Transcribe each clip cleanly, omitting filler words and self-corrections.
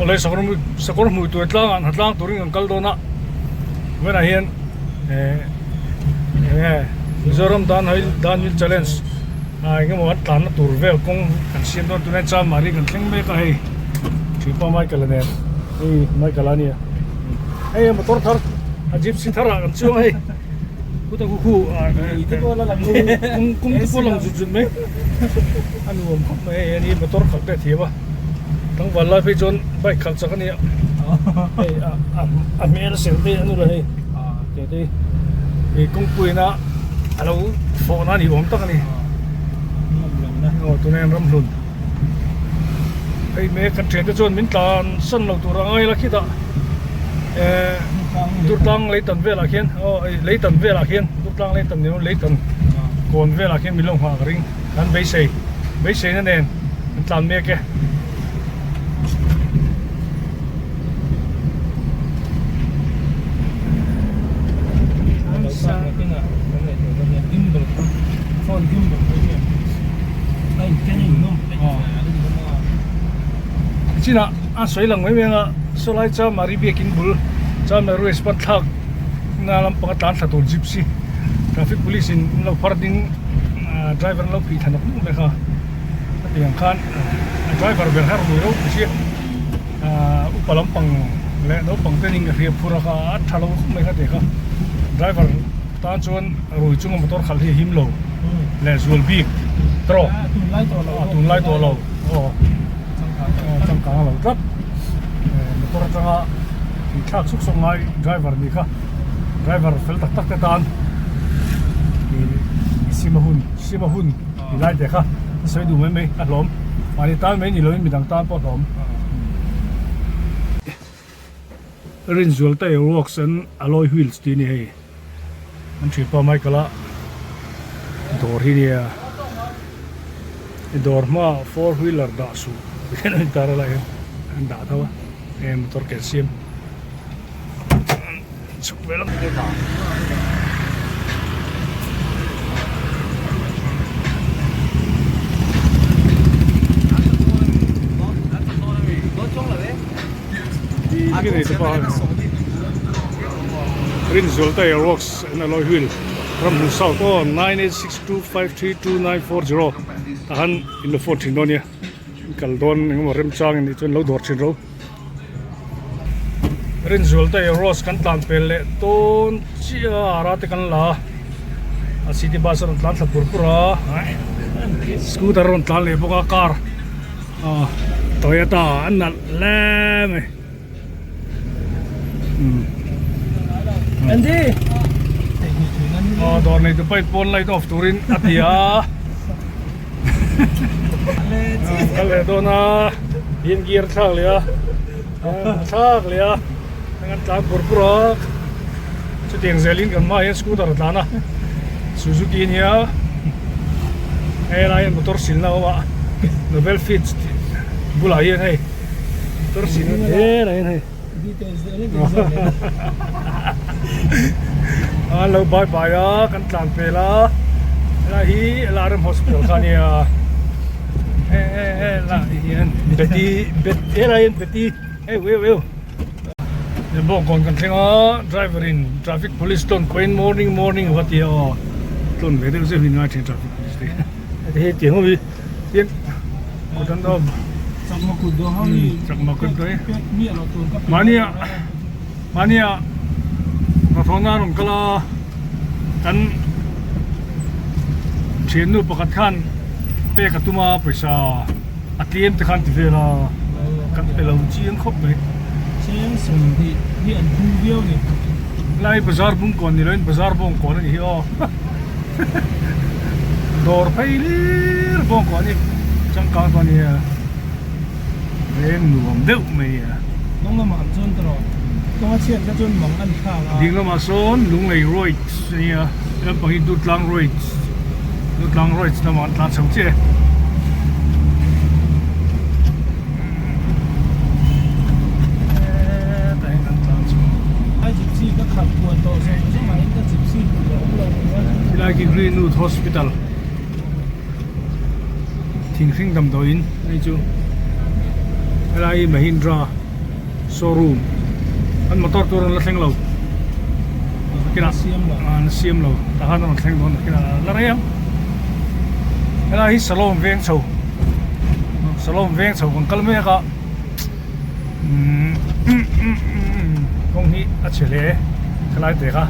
Awle sakawr sakawr hmui tur tlangah hna tlang turin kan kal dawn a vawiinah hian eh enge Mizoram downhill downhill challenge ah eng emaw an tlanna tur vel kawng kan siam dawn tunah hian Chanmari kan thleng mek a hei thianpa Michael-a nen hei Michael-a ania hei motor thar a gypsy thar ah kan chuang a hei. Kut a khu kawng te pawh lang zut zut mai a nuam khawp mai hei ani motor khalh te a thiam a tlangval lai phei chuan bike khalh chak a nia hei a hmel a ser te a nula hei tih te hi kawngpui ina a lo fawh na ni awm tak a ni aw tunah hian ramhlun hei mek kan thiante chuan min tlan san lo tur a ngai la khitah eh Durtlang leitan velah khian aw leitan velah khian Durtlang leitan ni lo leitan kawn velah khian min lo nghah ka ring kan beisei beiseina nen an tlan mek e. Chinah a sawi lang mai mai anga sawlai Chamari biakin bul Chamari race pan thlak na lampang a tlan thla tur gypsy traffic police in an lo phar ding driver an lo phih thla nawk nawk mai kha hetiang ang khan a driver ber kha a rui ropui si upa lampang leh naupang te ning a hriat phur a kha a tha lo khawp mai kha tih kha driver tan chuan rui chunga motor khalh hi a him lo leh zual bik tawh a tunlai tawh lo aw changkang a lo tlat motor atanga tih thlak suk suk ngai driver nih kha driver fel tak tak te tan ih sim a hun sim a hun. Ti lai te kha ka sawi duh mai mai a hlawm mahni tan mai ni loin midang tan pawh a hlawm. Rinzual te works and alloy wheels tih a ni hei an thianpa Michael a dawr hi nia i dawr hmaah four wheeler dah suh ti hian an intar a lai hian an dah tho a heng motor ke siam chhuk ve lam. Rinzual Tyre Works and Alloy Wheel Ramhnu South aw 9862532940 tah han in lo phone thin dawn nia in kal dawn engemaw remchang in nih chuan lo dawr thin ro. Rinzual te Rose kan tlan pel leh dawn chiah a ara te kan la a city bus a rawn tlan thla pur pur a scooter a rawn tlan leh bawk a car ah Toyota a nalh hle mai umm aw dawr nei tu paih pawn light off turin a ti a. Kal leh dawn a in gear thlak leh a thlak leh a kan tlan pur pur a chutiang zelin kan hmaah hian scooter a tlan a Suzuki ania hei lai hian motor silna a awm a Nobel Fitch tih bulah hian hei motor silna helai hian hei an lo bye bye a kan tlan pel a helai hi LRM hospital kha ania he he helai hian Betty helai hian Betty eu eu eu bawngkawn kan thleng a driver in traffic police tlawn kawiin morning morning va tia aw tlawn ve deuh zeuh hi ngai thin traffic police te hi hei tiang ho hi. Tin kut an awm. Chakma kut dawh ho hi. Chakma kut dawh hi. Mahnia mahnia hnathawhna an rawn kal a kan thiannu pakhat khan pek a tum a pawisa a tlem te khan ti vel a kan pe lo chiang khawp mai. Chiang sum hi hi an hung viau ni. Lai bazar bungkawn ni loin bazar bawngkawn a ni hi aw. Dawr phei lir bawk a ni changkang chuan nia veng nuam deuh mai a. Ding lamah chuan ka rawh kawng a chhiat kha chuan mang a ni thlak a. Ding lamah sawn Lunglei Roads a nia lampang hi Dutlang Roads Dutlang Roads lamah an tlan chho chiah e. Hetah hian an tlan chho. A gypsy ka khalh kual tawh zawng zawng ah hian ka gypsy duh lo awm lo nia. Helai khi Greenwood Hospital Thinghring damdawiin hei chu helai hi Mahindra. Showroom an motor tur an la thleng lo nakinah an la siam lo tah khan a rawn thleng dawn nakinah a la rei ang helai hi Salom veng chho Salom veng chho kan kal mek a umm kawng hi a chhe hle helai tek a.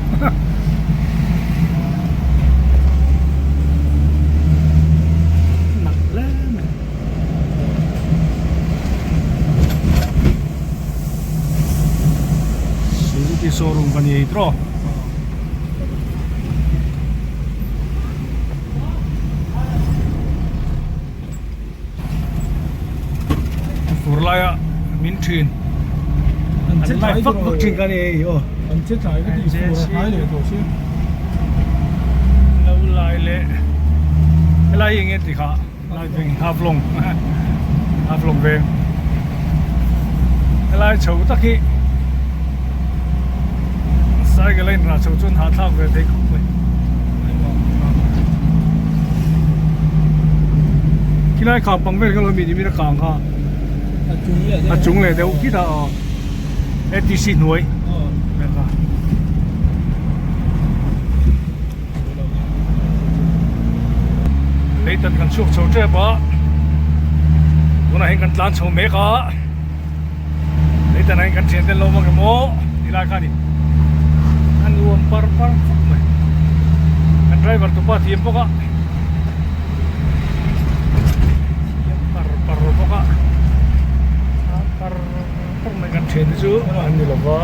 Suzuki showroom ka ni ei tawh fur laia min thin an lai vak vak thin ka ni ei aw an che tlai ka ti fur a hnai leh tawh si lo lai leh helai hi eng nge tih kha Lai veng Haflong Haflong veng helai chho tak hi cycle a inrah chho chuan hahthlak ve thei khawp mai khilai kham pang vel kha lo mi ni min a kang kha a chung leh deuh khitah aw A T C hnuai vel kha. Leitan kan chhuak chho tep a tunah hian kan tlan chho mek a leitan ah hian kan thian te an lo awm ang em aw ti lai kha a ni a nuam par par khawp mai kan driver tupa thiam bawk a thiam par par bawk a tlan par par mai kan thian te chu an ni lova.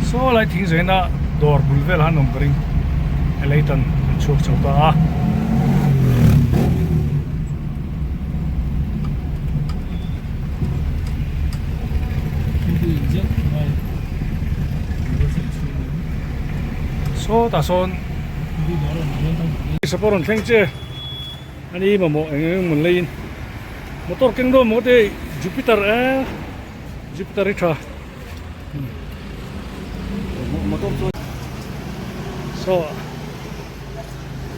Saw lai thing zaina dawr bul vel han awm ka ring helai tan an chhuak chho ta a. Saw tah sawn pawh rawn thleng che a ni mamawh eng eng emaw leiin motor keng dawn maw te jupiter e jupiter hi tha. Motor chu saw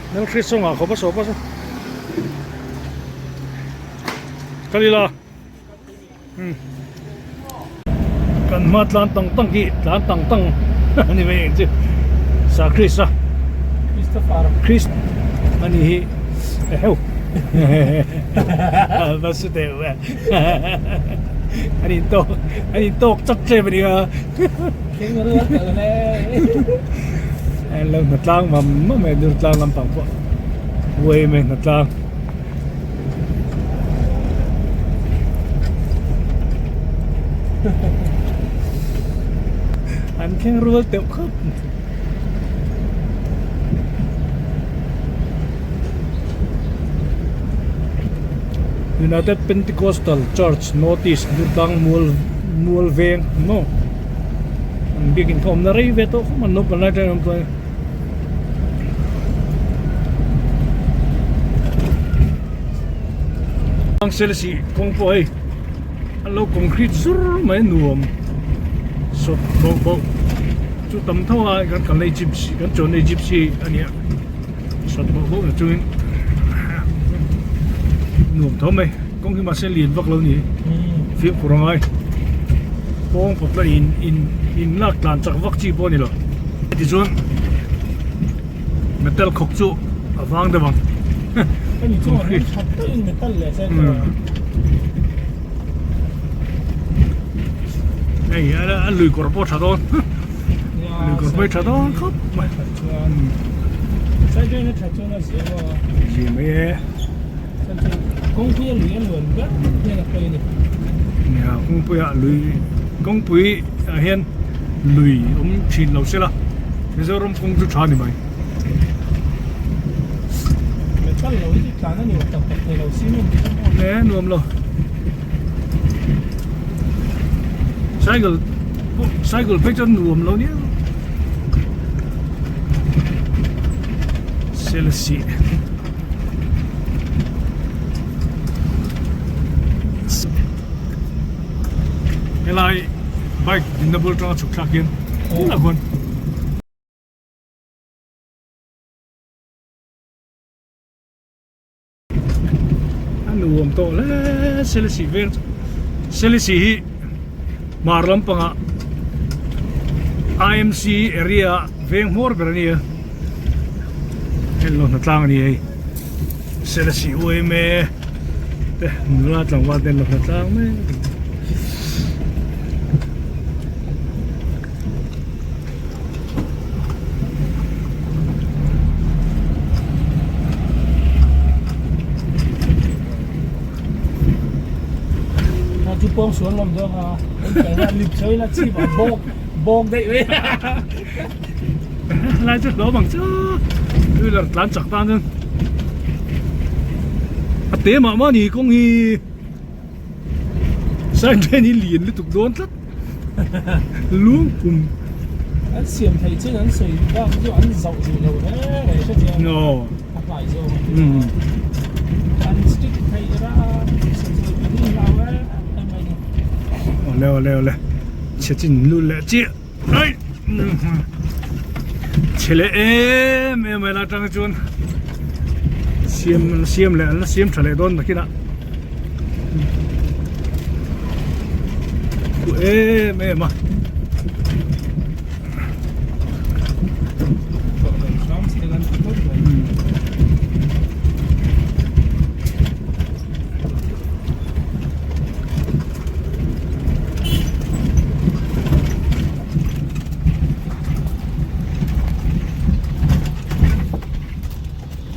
hmelhriat saw ngah khawp a saw bus a kal ila umm kan hma tlan tang tang khi tlan tang tang a ni mai ang chu sa Chris a Chris a ni hi eheu Vasudev a. An in tawk an in tawk chak tlem a nia an lo hna tlang mam mam mai dur tlang lampang pawh huai mai hna tlang an thleng rual teuh khawp. United Pentecostal Church North East Durtlang mual mual veng maw an biakin kha awmna rei ve tawh khawp an naupang lai atangin awm tawh a ni. Selesih kawng pawh hei an lo concrete zur mai a nuam sawt bauh bauh chu tam tho a kan kalna gypsy kan chuanna gypsy a nia. Sawt bawk bawk na chungin nuam tho mai kawng hi mahse lian vak lo ni fimkhur a ngai kawng kawt la in in in lak tlan chak vak chi pawh a ni lo tichuan metal khawk chu a vang deuh ang hei a lui kawr pawh a tha dawn. Lui kawr pawh hi tha dawn khawp mai. Zia mai e. Nia kawngpui ah lui kawngpui ah hian lui awm thin lo se la Mizoram kawng chu tha ni mai. E nuam lo. Cycle cycle phei chuan nuam lo nia Selesih helai bike dinna bul atanga chhuk thlak hian tunah khuan. A nuam tawh hle sel a sih vel chu. Selesih hi hmar lampangah IMC area ah veng hmawr ber a ni a heng lo hnatlang a ni hei Selesih UMA te nula tlangval te an lo hnatlang mek a ni. Chu pawng sual lawm zawk a lip sawi la chip a bawk bawk daih mai lai chu hlawm ang chu two wheeler tlan chak tan chuan a te mah mah a ni kawng hi side drain hi lian lutuk dawn tlat. Lung kum. An siam thei chin an sawi bak chu an zauh duh lo reng reng hre chiang. No. A hlai zawk a. An stick thei ra sawi ni hlau e em mai ni. Ole ole ole. Chhe chin lu leh chiah. Ai. Chhe leh em em mai la tang chuan siam siam leh an la siam tha leh dawn nakinah. Duh em em a.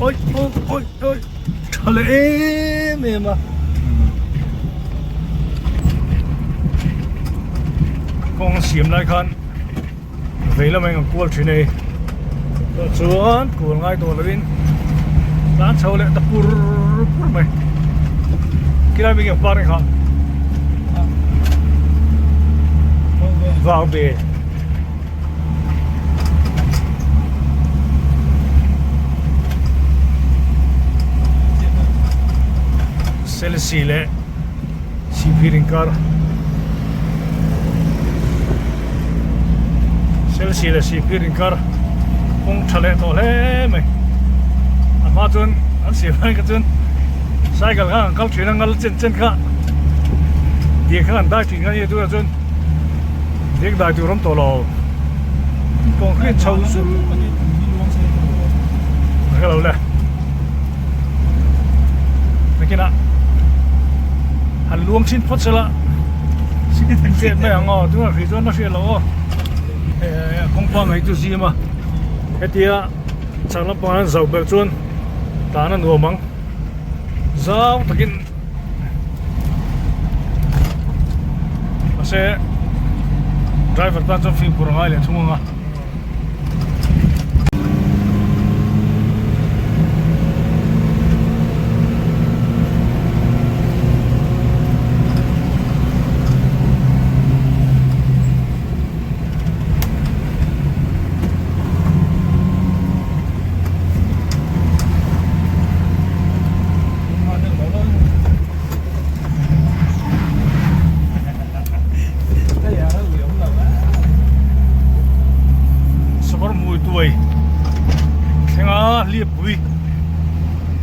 Oi oi oi oi tha leh em em a kawng a siam lai khan vei lamah eng a kual thin a hei tah chuan kual ngai tawh lovin tlan chho leh ta pur pur mai khilai mi nge par kha vau ve. Selesih leh Sihphir inkar Selesih leh Sihphir inkar kawng tha leh tawh hle mai a hma chuan an siam lai kha chuan cycle kha an kal thin a ngal chen chen kha diak kha an dai thin kha nia tunah chuan. Dek dai tur awm tawh lo concrete chho zut a hre lo le nakinah han luang chhin phawt sela hriat mai ang aw tunah hrih chuan a hriat loh aw kawng pangngai chu zim a hetia chak lampangah an zauh belh chuan tan a nuam ang zau takin. Mahse driver tan chuan fimkhur a ngai leh thung ang a. Sakawr hmui tuai thlenga hliappui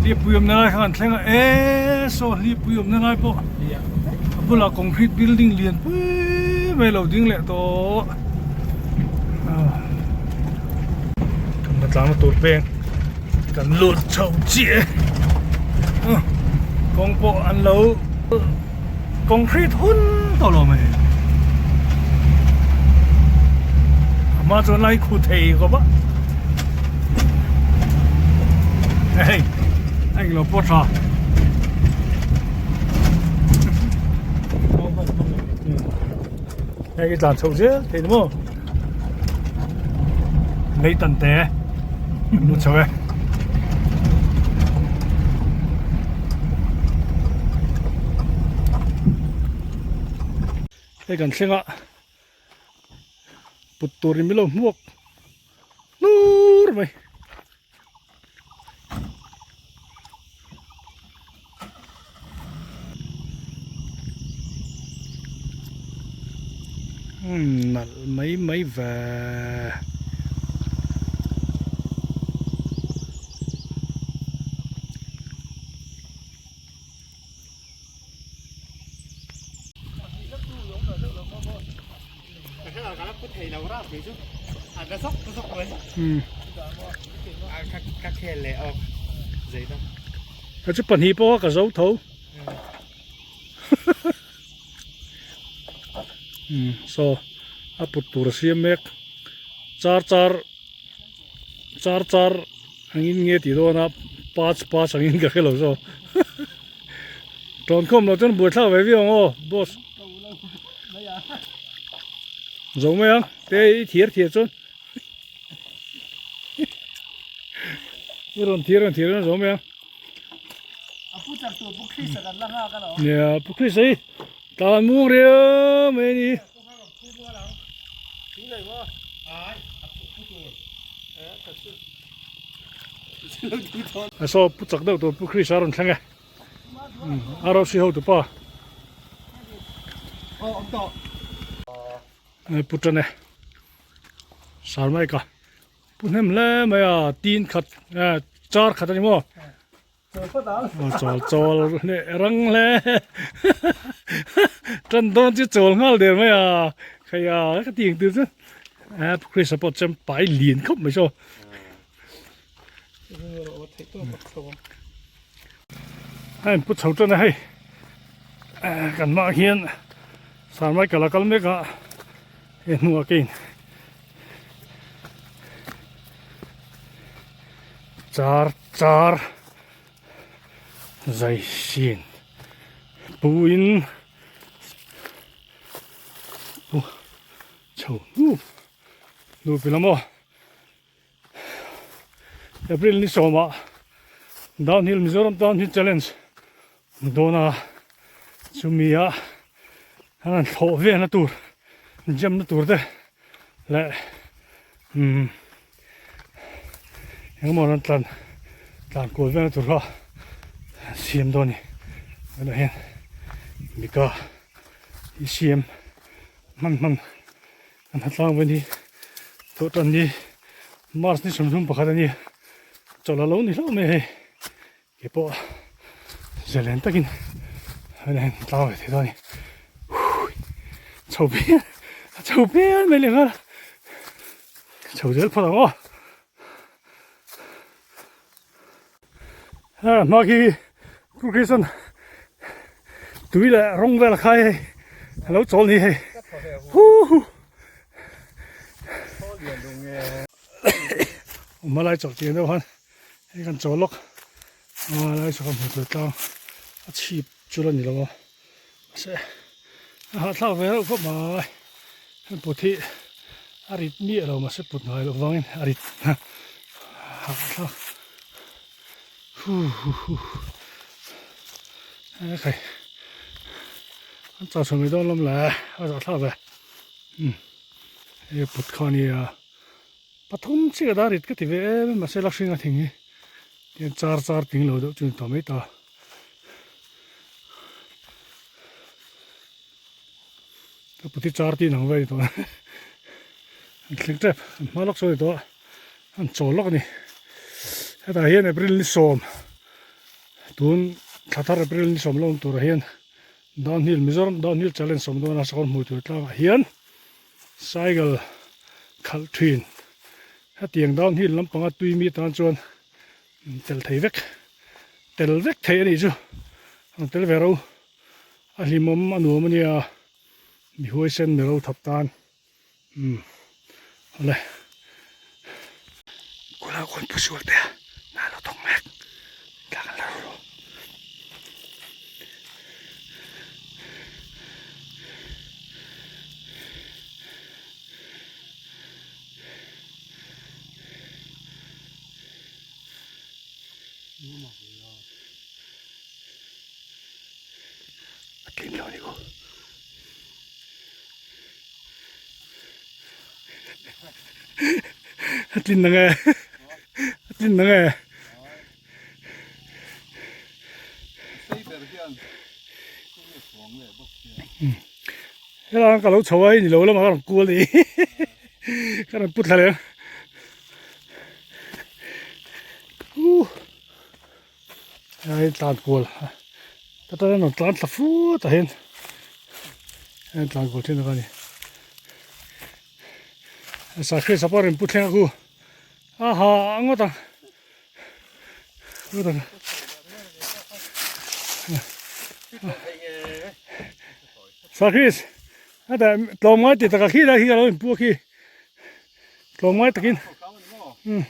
hliappui awmna lai kha kan thleng a e saw hliappui awmna lai pawh a bulah concrete building lian pui mai a lo ding leh tawh kan hnatlangna tur peng. Kan lut chho chiah e kawng pawh an lo concrete hun tawh lo mai a hma chuan lai khu thei khawp a hei a englo pawh tha hei i tlan chho zel thei ni maw. Lei tan te an lut chho e. Hei kan thleng a put tur in milo hmuak hnur mai. Nalh mai mai ve. Ka chu pahnih pawh ka zo tho. Saw a put tur a siam mek char char char char angin nge tih dawn a pach pach angin ka hrelo saw tawnkhawm loh chuan buaithlak ve viau ang aw boss zo mai ang te i thiar thiar chuan i rawn thiar rawn thiar chuan zo mai ang. Nia pu Chris hi tlan mung riau mai a ni. Saw pu chak deuh tur pu Chris a rawn thleng e. ROC hotu pa. Pu tan e. Sarmaika. Pu hnem hle mai a tin khat char khat a ni maw. Chawl chawl leh rang hle tan dawn chu chawl nghal der mai a khaia ka ti ang tur chu a Chris a pawh chuan pai lian khawp mai saw a in pu chho tan a hei kan hmaah hian sarmai kal a kal mek a he hnuah kein char char zai sin pu in pu chho hnu hnu pi lam aw April ni sawmah downhill Mizoram downhill challenge dawn a chumi ah an han thlawh velna tur jam na tur te leh umm engemaw an tlan tlan kual velna tur kha an siam dawn a ni tunah hian mika hi siam hman hman an ha tlang ve a ni tawh tan ni march ni 31 pakhat a ni chawlh a lo ni hlauh mai a hei. Kei pawh zalen takin an han tlang ve thei dawn a ni. Chho phian a chho phian mai leh nghal a. Chho zel phawt ang aw. A hma khi Pu Christian tui leh rawng vel a khai hei a lo chawl ni hei. Hu hu. Awm a lai chawlh tir deuh han. Hei kan chaw lawk a lai saw ka hmu tur tlang a chhip chu la ni lo a mahse a hahthlak ve reuh khawp mai heng put hi a rit miah lo mahse put ngai loh vangin a rit hahthlak hu hu hu e khai an chau chho mai dawn lawm le a zahthlak ve umm hei put kha a nia. Pathum chiah dar rit ka ti ve em em mahse la hring a thing hi tian char char ting lo deuh chu ni tawh mai ta. Ka puti char tin ang vel ni tawh an thleng tep an hma lawk saw ni tawh an chawl lawk a ni. Hetah hian April ni sawm tun thla thar April ni sawm lawm turah hian downhill Mizoram downhill challenge awm dawn a sakawr hmuh tur tlangah hian. Cycle khalh thin hetiang downhill lampanga tui mi tan chuan tel thei vek tel vek thei a nih chu ang tel ve ro a hlimawm a nuam a nia mi huaisen mi ro thap tan umm awle kawlai ah khuan pu sual te a hna lo thawk mek thla kan la ru. A tlin lo a ni ko. A tlin nang e. A tlin nang e. Helai ka lo chho a hei ni lo lamah ka rawn kual ni ka rawn put thla leh uh helai tlan kual ta tan an rawn tlan thla fut a hian tlan kual thin a ni. Sakhi sapa rawn pu thleng a khu a ha ngawt ang ngawt ang Sakhi a dah tlawm ngai ti taka khi lai khi ka lo inpu a khi tlawm ngai takin um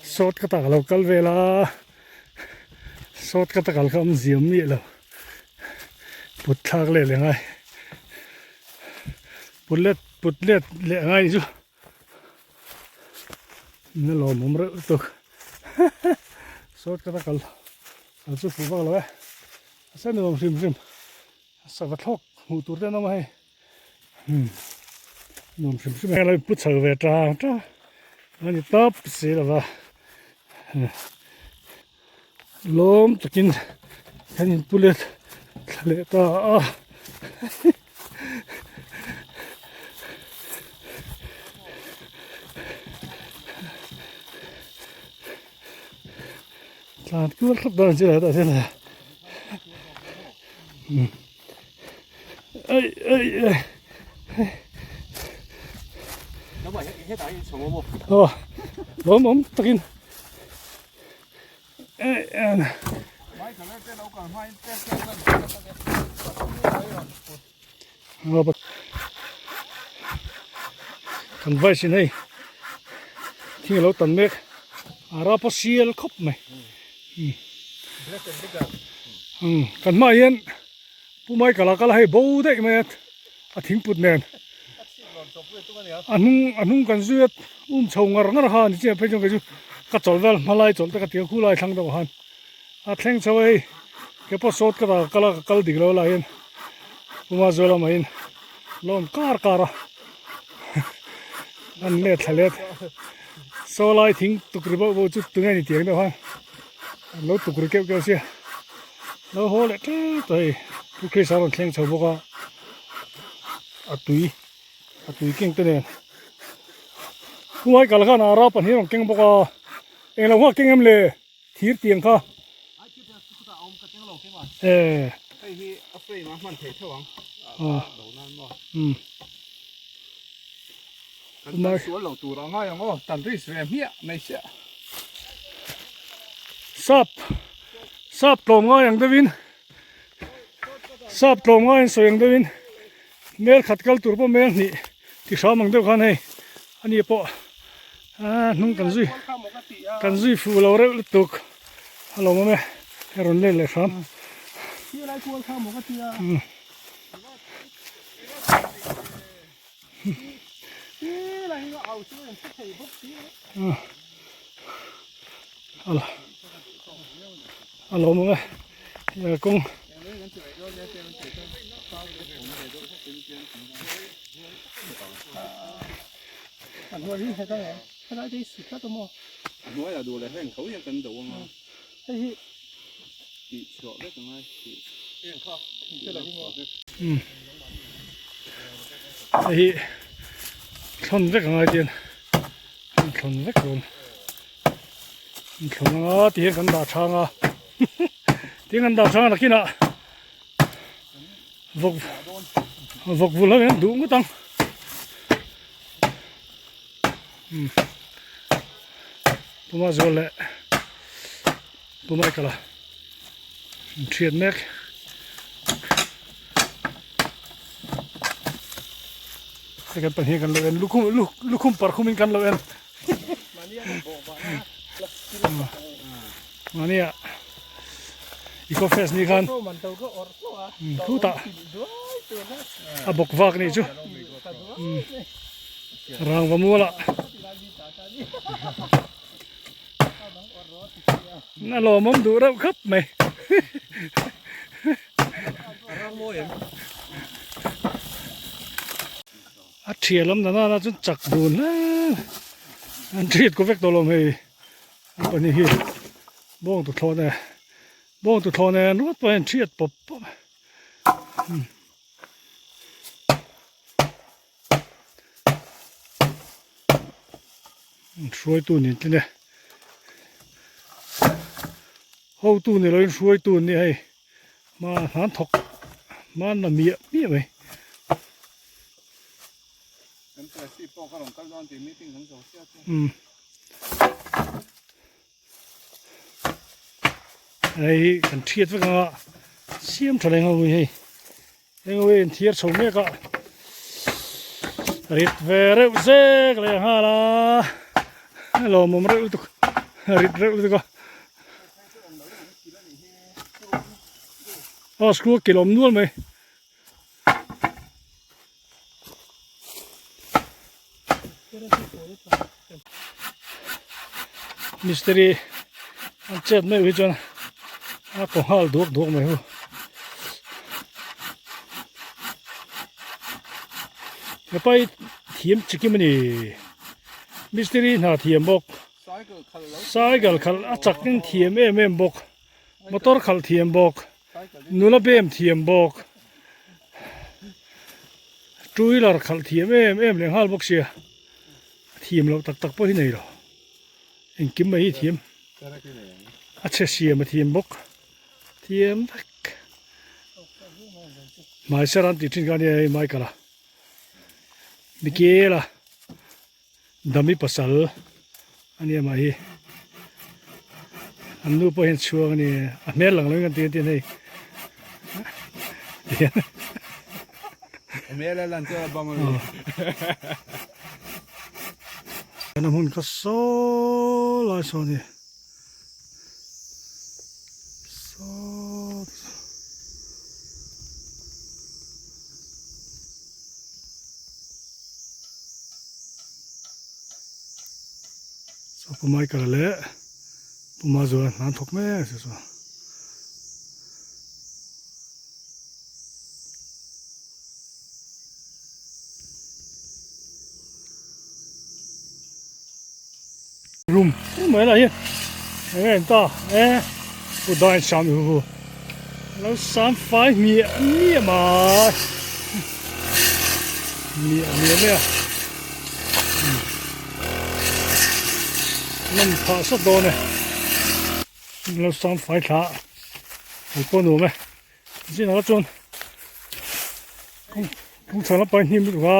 sawt ka tak lo kal vel a sawt ka takal kha awm ziam miah lo put thlak leh leh ngai put let put let leh ngai ni chu na lawm awm reuh lutuk sawt ka takal kal chu fuh vak lo e a sen nuam hrim hrim sava thlawk hmuh tur te an awm a hei. Nuam hrim hrim a lo pu chho ve tang tang a ni tawp si lo va lawm takin kan in pu let thla leh ta a tlan kual thlap dawn ang chi lo tah hian Ei ei ei. Aw lawm awm takin ei en. Kan vai sin hei thing alo tan mek a rapa sial khawp mai. Kan hmaah hian Pu Michael a kal a hei bo daih mai a a thingput nen a hnung a hnung kan zui a um chho ngar ngar kha ni chiah phei chuan kei chu ka chawlh vel hma lai chawlh te ka ti a khu lai thlang deuh ah khan a thleng chho a hei ke pawh sawt ka ta kal a ka kal dik lo lai hian Pu Mazuala maiin lawm kar kar a an let thla let saw lai thing tuk ri bauh bauh chu tunge ni tiang deuh khan an lo tuk ri keuh keuh sia. Lo haw leh tep a hei Pu Chris a rawn thleng chho bawk a a tui a tui keng te nen Pu Michael khan a rap pahnih a rawn keng bawk a englo nghak keng em le thir tiang kha e Sap Sap tlawm ngai ang deuhin Sap tlawm ngai an sawi ang deuhin mel khat kal tur pawh mel hnih ti hram ang deuh khan hei ani pawh ah hnung kan zui kan zui fuh lo reuh lutuk a lawm awm e a rawn let leh hram. A lawm awm e kawng Hei hi thlawn vek a ngai chian an thlawn vek dawn an thlawn anga ti hian kan dah chhang a tin kan dah chhang a nakinah vawk vawk vul ho hian duh ngawt ang puma zual leh Pu Michael a thian mek. Hei kan pahnih kan lo en lukhum lukhum parkhum in kan lo en. Mania Eco Fest ni khan khutah a bawk vak nih chu rangva mualah. A lawmawm duh reuh khawp mai. A thian lam dan a chuan chak dun hle an thiat ko vek tawh lo hei an pahnih hi bawng tuthlawh nen bawng tuthlawh nen ruat pawh hian thiat pawp pawp. Hruaitu ni tlin e hotu ni loin hruaitu an ni hei hma hnan thawk hma na miah miah mai. Umm hei hi kan thiat vek anga siam tha leh ngau hei heng ho hi an thiar chho mek a rit ve reuh zek leh nghal a lawmawm reuh lutuk rit reuh lutuk a aw screw a kilh awm nual mai. Mistiri an chet meuh hi chuan a kaw nghal duak duak mai hu. Hepa hi thiam chikim a ni. Mistiri hna thiam bawk. Cycle khalh a chak in thiam em em bawk. Motor khalh thiam bawk. Nula bem thiam bawk. Two wheeler khalh thiam em em leh nghal bawk sia. A thiam loh tak tak pawh hi nei lo. Engkim mai hi thiam. A chhe siam a thiam bawk. Thiam vek. Hmaisar an tih thin kha ania hei Michael a. Michael a. Dami pasal ania mah hi an nu pawh hian chhuang ani a hmel lang lo in kan ti an hei tihian hmel a lan chuan a bang ani a hmun kha saw lai saw ani saw Saw Pu Michael leh Pu Mazuala hna an thawk mek a chu. Room mai lah hian eng em ta e pu dain sam hu hu lo sam fai miah miah mai miah miah mai a nawm phah sawt dawn e lo sam fai thla a pawh nuam e zinah chuan kawng chhan lampai hnim lutuk a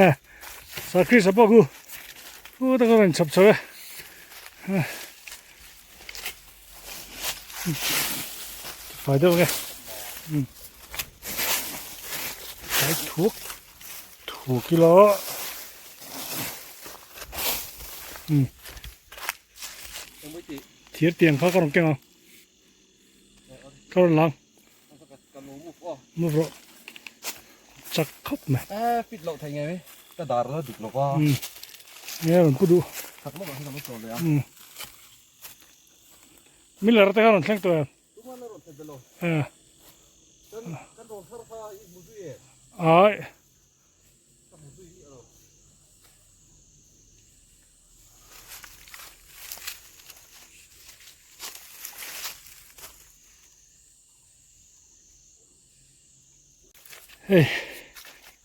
e sakhi sa pawh khu khu taka rawn chhap chho e fai deuh nge fai thuak thuak ila thir tiang kha ka rawn keng ang. Ka rawn lang. Move rawh. Chak khawp mai. Eh, fit loh thei nge mi. Ka dar la dik lova. Um. Nge rawn pu duh. Chak lawk ah hian ka lo chawl leh a. Um. Miller te kha rawn thleng tawh em? Tumah la rawn thlen be lo. Eh. Kan kan rawn thar kha i hmu zui e. Ai. Ka hmu zui hi a lo. Hei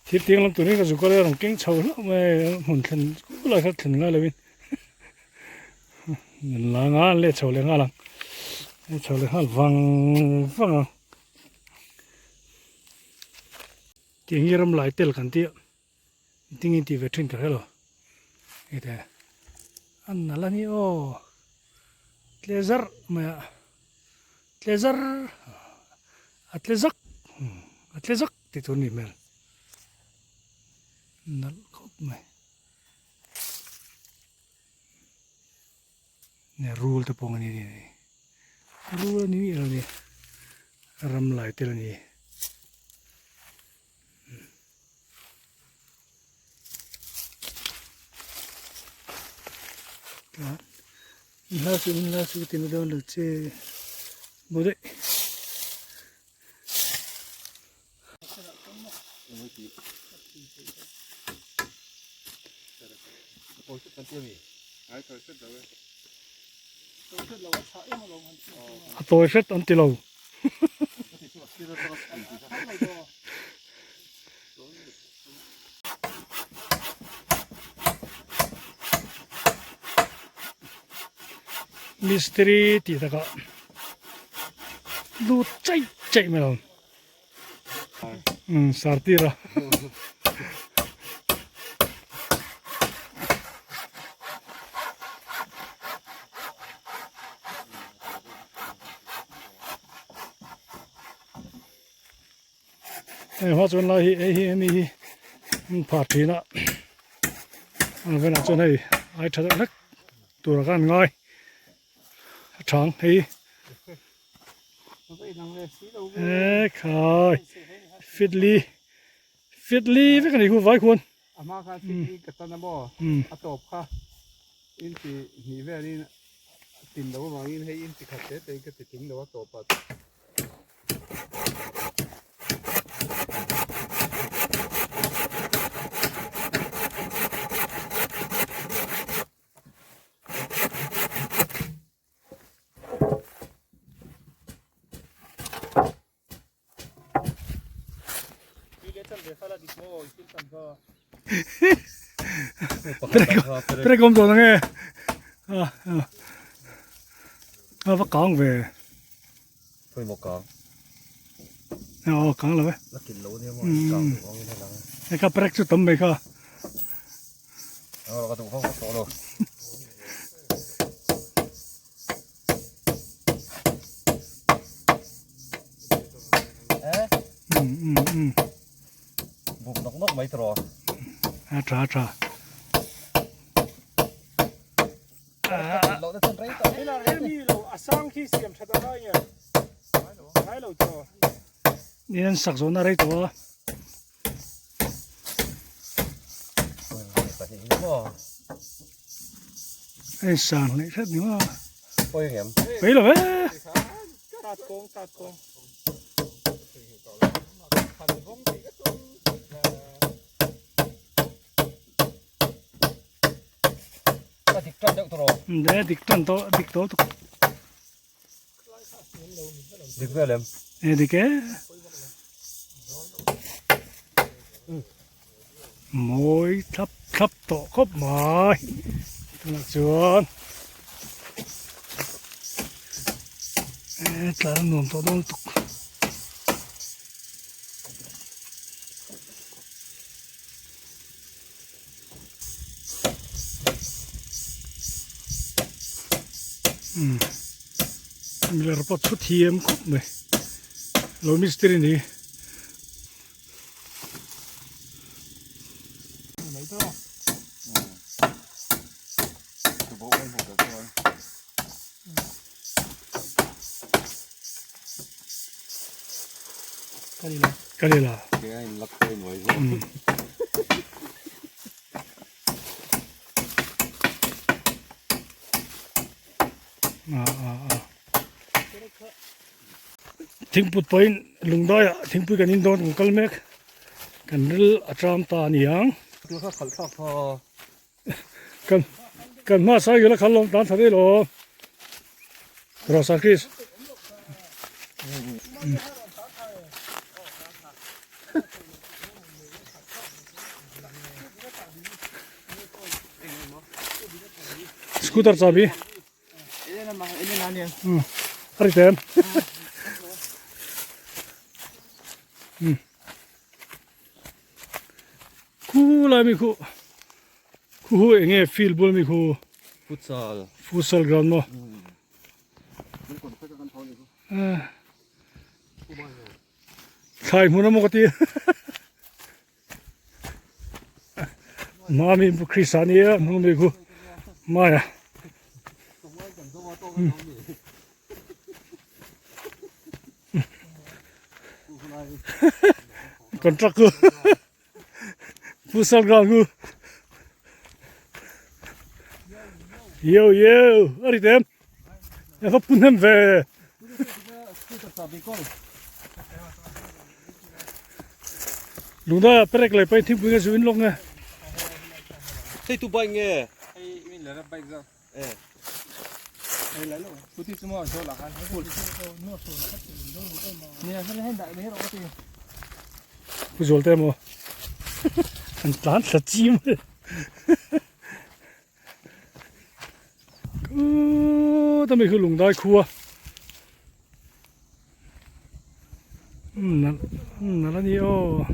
thil tiang lam turin ka zu kal a rawn keng chho hlauh mai a hmun thlen kulai kha thlen ngai lovin an la nga an leh chho leh nghal ang leh chho leh nghal vang vang ang tiang hi ram lai tel kan tih a. Engtin nge tih ve thin ka hre lo hei te a nalh a ni aw tle zarh mai a tle zarh a tle zak a tle zak tih tur a nih hmel nalh khawp mai nge rul te pawh a ni rul a ni miah lo a ni ram lai tel a ni. Hla chu hla chu ti na dawn lo che bu daih. A tawi hret an ti lo. Mistiri tih takah lut chaih chaih mai lo. Umm sartir a. Hei hma chuan lai hi hei hi hemi hi an phah thin a a velah chuan hei ai tha deuh hlek tur ah khan an ngai a thang hei e khai fitli fitli vek a ni khu vai khuan A hma khan fitli ka tan a maw a tawp kha inti hnih velin tin lo avangin hei inti khat te te in ka ti tling lo a tawp ah. Trek awm tawh nange a va kang ve Pawimawh kang aw kang lo e la kin lo nia maw kang duh ang in a lang e kha prek chu tam mai kha aw ka duh vak vak tawh lo Buk nawk nawk mai tawh a tha a tha Ni an sak zawhna rei tawh a. Hei sang leh hret ni maw. Pei lo ve. Ka dik tan deuh tawh rawh. Ne dik tan tawh dik tawh tuk. Dik vel em? E dik e. Mawi thlap thlap tawh khawp mai. Tunah chuan e tlan a nuam tawh dawn lutuk. Miller pawh thu thiam khawp mai lo mistiri ni Karela Thingput pawhin lungdaiah thingpui kan in dawn kan kal mek kan ril a tram ta a ni ang. Kan kan hma sai gila khal lawm tan tha ve lo. Rosa Chris. Scooter chabi. Ari tem. Khu lai mi khu khu hu enge field bul mi khu futsal futsal ground maw thlai hmun a maw ka ti mami Krista nia hnung mi khu maia Contract ku futsal ground ku yo yo a ri tem e va pun hem ve lungdai ah perek leh paih thingpui nge zu in lawk nge hei tu bike nge Pu zual te maw an tlan thla chim Kut ami khu lungdai khua nalh nalh a ni aw.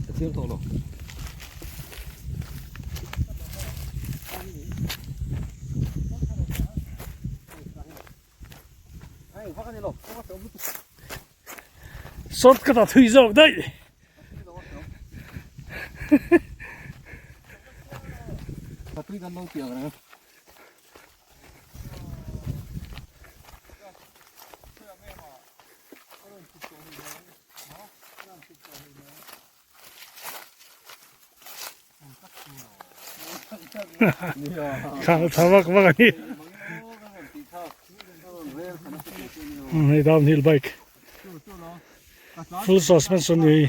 Ka thiam tawh lo. Shortcut ah thui zawk daih. Khal tha vak vak a ni. Hei downhill bike. Full suspension ni hei.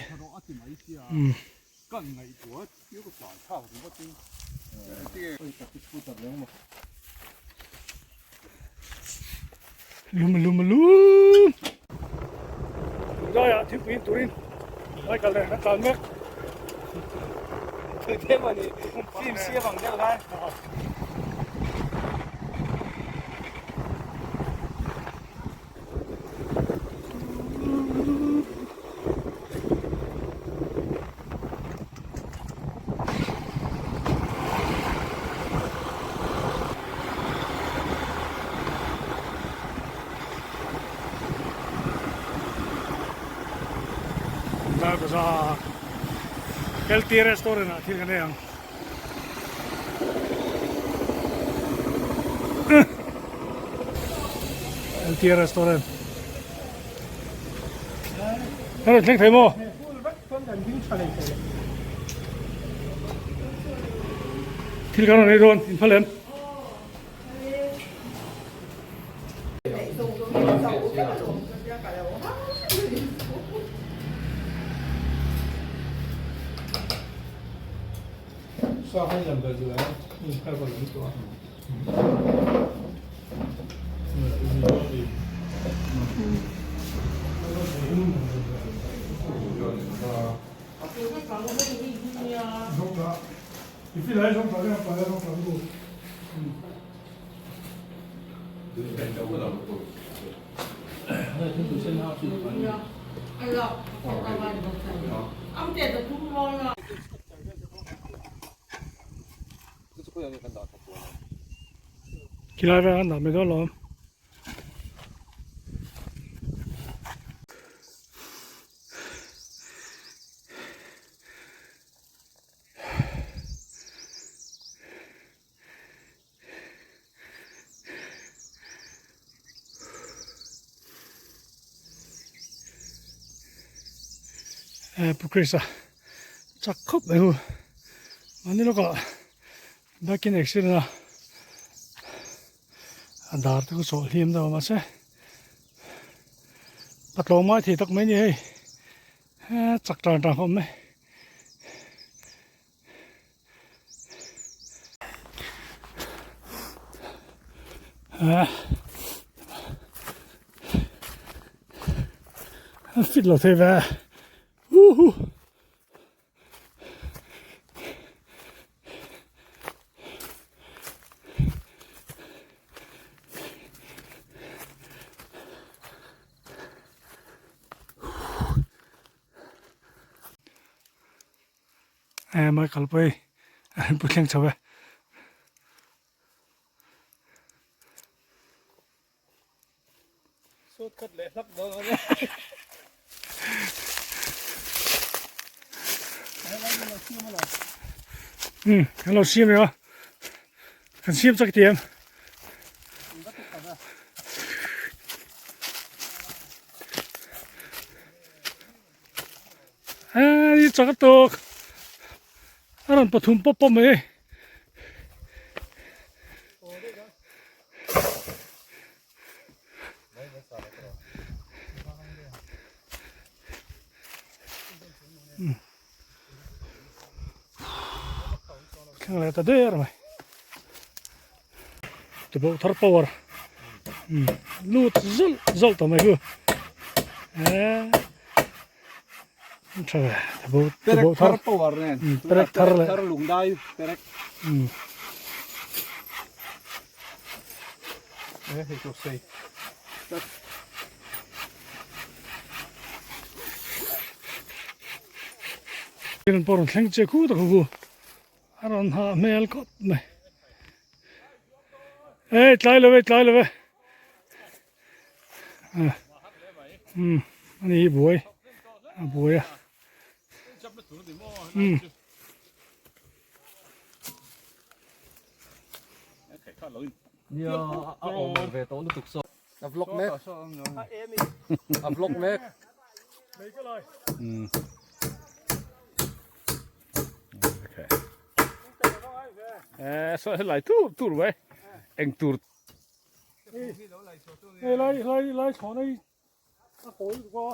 Lum lum lum. Tunlaiah thingpui in turin Michael nen an tlan mek. Tute mawni film siam ang deuh khan. Dar bazaar LT restaurant ah thil kan ei ang. LT restaurant. Kan rawn thleng thei maw? Thil kan rawn ei dawn in phal em? Khilai vel an dah mai dawn lo. Pu Chris a chak khawp mai hu mahni lawkah bike in accident a a dar te chu chawlh hlim deuh a mahse patlawng mai thei tak mai a ni hei chak tan tan khawp mai. A fit lo thei ve uhu Eh mai kalpui a pu thleng chho e. Sawt khat leh hlak dawn a ni. Hmm, kan lo siam emaw. Kan siam chak ti em. Hei chak a tawk a rawn pathum pawp pawp mai hei. Thleng leh ta der mai. Tupawh thar power lut zawlh zawlh ta mai chu eee tha ve tupawh tupawh thar power nen perek thar leh thar lung dai perek e hei chu sei Rin pawh rawn thleng che khu tak khu A rawn hah hmel khawp mai. Ei tlai lo e tlai lo e. Umm ani hi buai. a buai a umm. A vlog mek a vlog mek umm eh saw helai tur tur mai eng tur hei lai lai lai thlawh na hi a kawi lutuk a.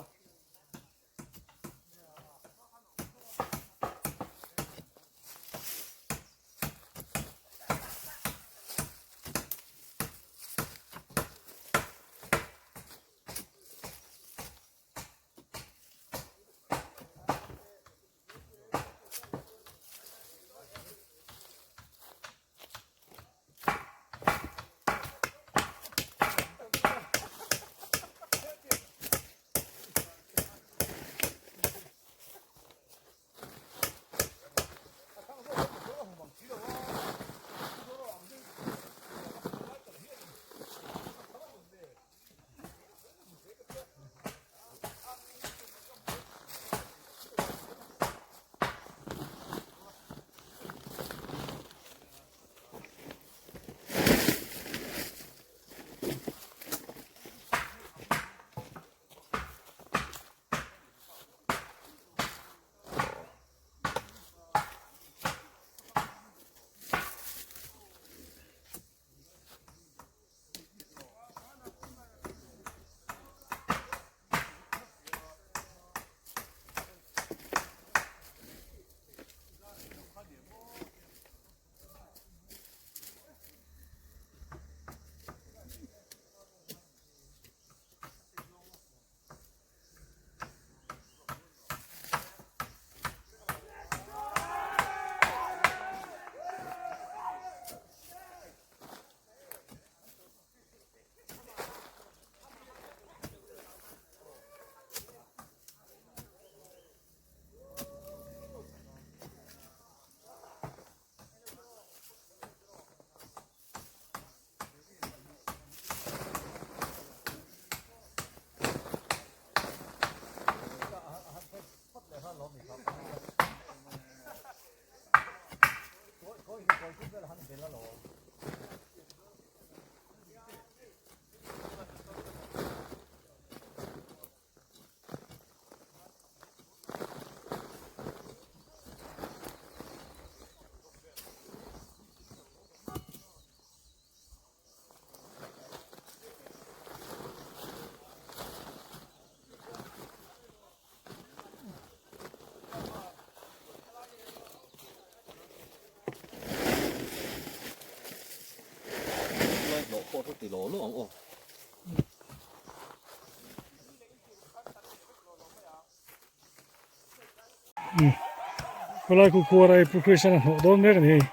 Khawlai khu khuar a April Christian a hnawh dawn mek a ni hei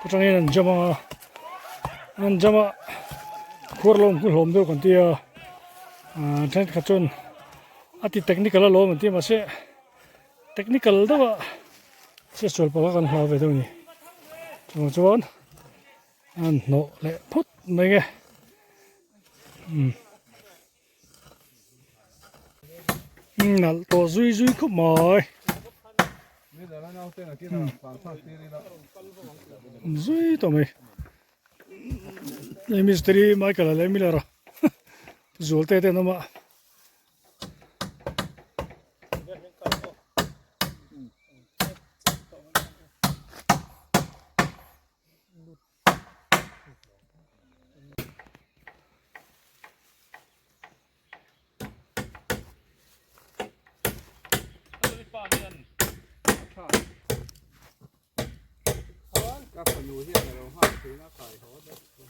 atangin an jam a an jam a khuar lo ang hlawm deuh kan tia ah thenkhat chuan a ti technical alawm an tia mahse technical deuh a chhiatsual pawh kha kan hlau ve deuh a ni chuvang chuan an hnawh leh phawt mai nge umm. Nalh tawh zui zui khawp mai zui tawh mai hei mistiri Michael a leh Miller a zual te te an awm a. Ka fanu hian a lo nghak thin a kai haw daih chu.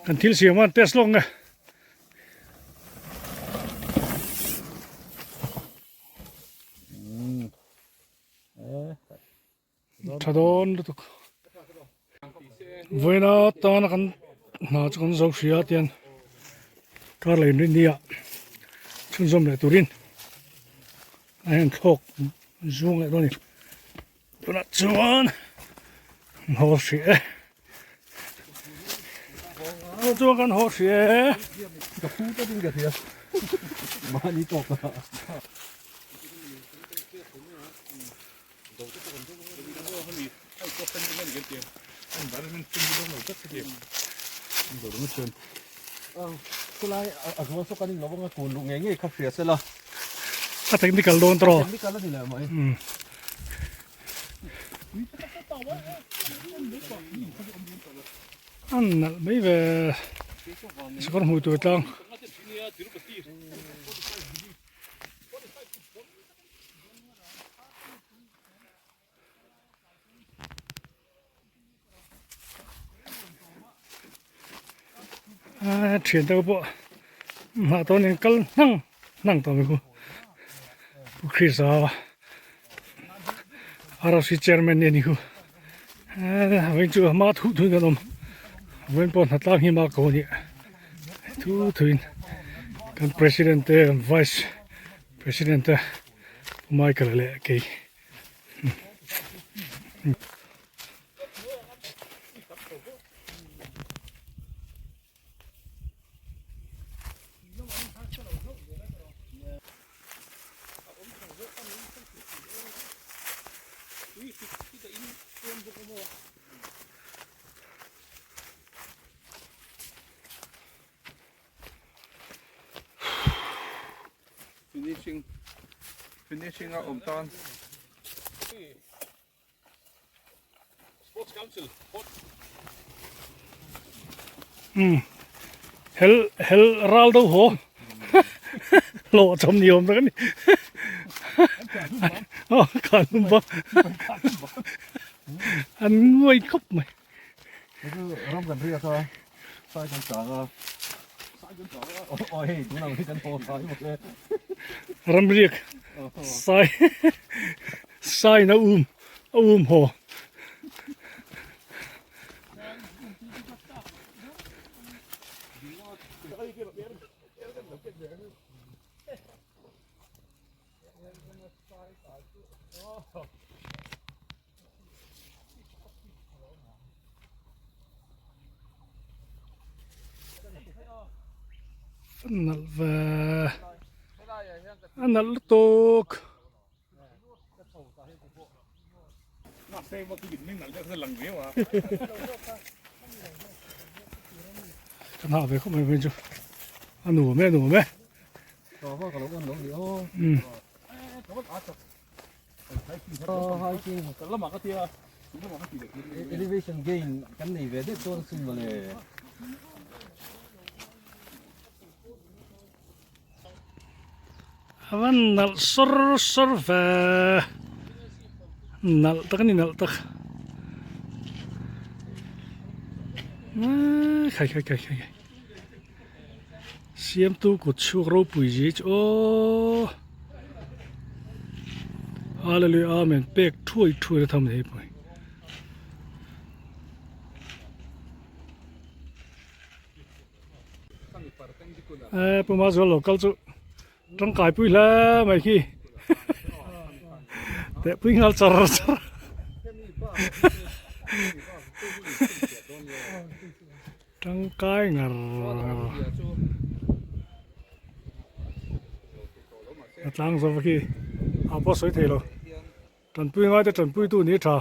Kan thil siam a test lawk nge. Tha dawn lutuk. Vawiina tana kan hna chu kan zo hria tian kar leh inrin ni ah chhunzawm leh turin a hian thlawk zung leh dawn a ni. Tunah chuan an haw hrih e. Tunah chuan kan haw hrih e. Ka phu tlat in ka hria. Mahni tawk a. Khulai a zual saw kan in lovang a kun luh ngei ngei kha hria sela. A technical dawn tawh. Technical a ni leh mai. An nalh mai ve sakawr hmuh tur tlang. A thian te pawh hnah tawn in kal hnang hnang tawh mai khu Pu Chris a ROC chairman nia ni khu vawiin chu hma thuh thuin kan awm vawiin pawh hnatlang hi hma ko a nia thu thuin kan president te kan vice president te Pu Michael leh kei. Finishing finishing a awm tan. Sports Council Hel hel ral do haw hlawh chawm ni awm tak a ni aw khan hum bawk an nguai khawp mai. Ram kan riak a sai kan chang a sai kan chang a aw hei tun ang hi kan haw sai maw le. Ram riak sai sai na um a um haw. A nalh ve a nalh lutuk. Ka hna ve khawp mai mai chu a nuam e a nuam e. Elevation gain kan nei ve deuh dawn asin mawle. A va nalh sawr sawr ve nalh tak a ni nalh tak khai khai khai khai siamtu kut chhuak ropui zi chu aw hallelujah amen pek thuai thuai na tham a ni hei pawh hi. Eee Puma zual lo kal chu tangkai pui hle mai khi teh pui nghal char char tangkai ngar ngar a tlang zawk khi a pawh sawi thei lo. Tanpui ngaite tanpuitu ni tha.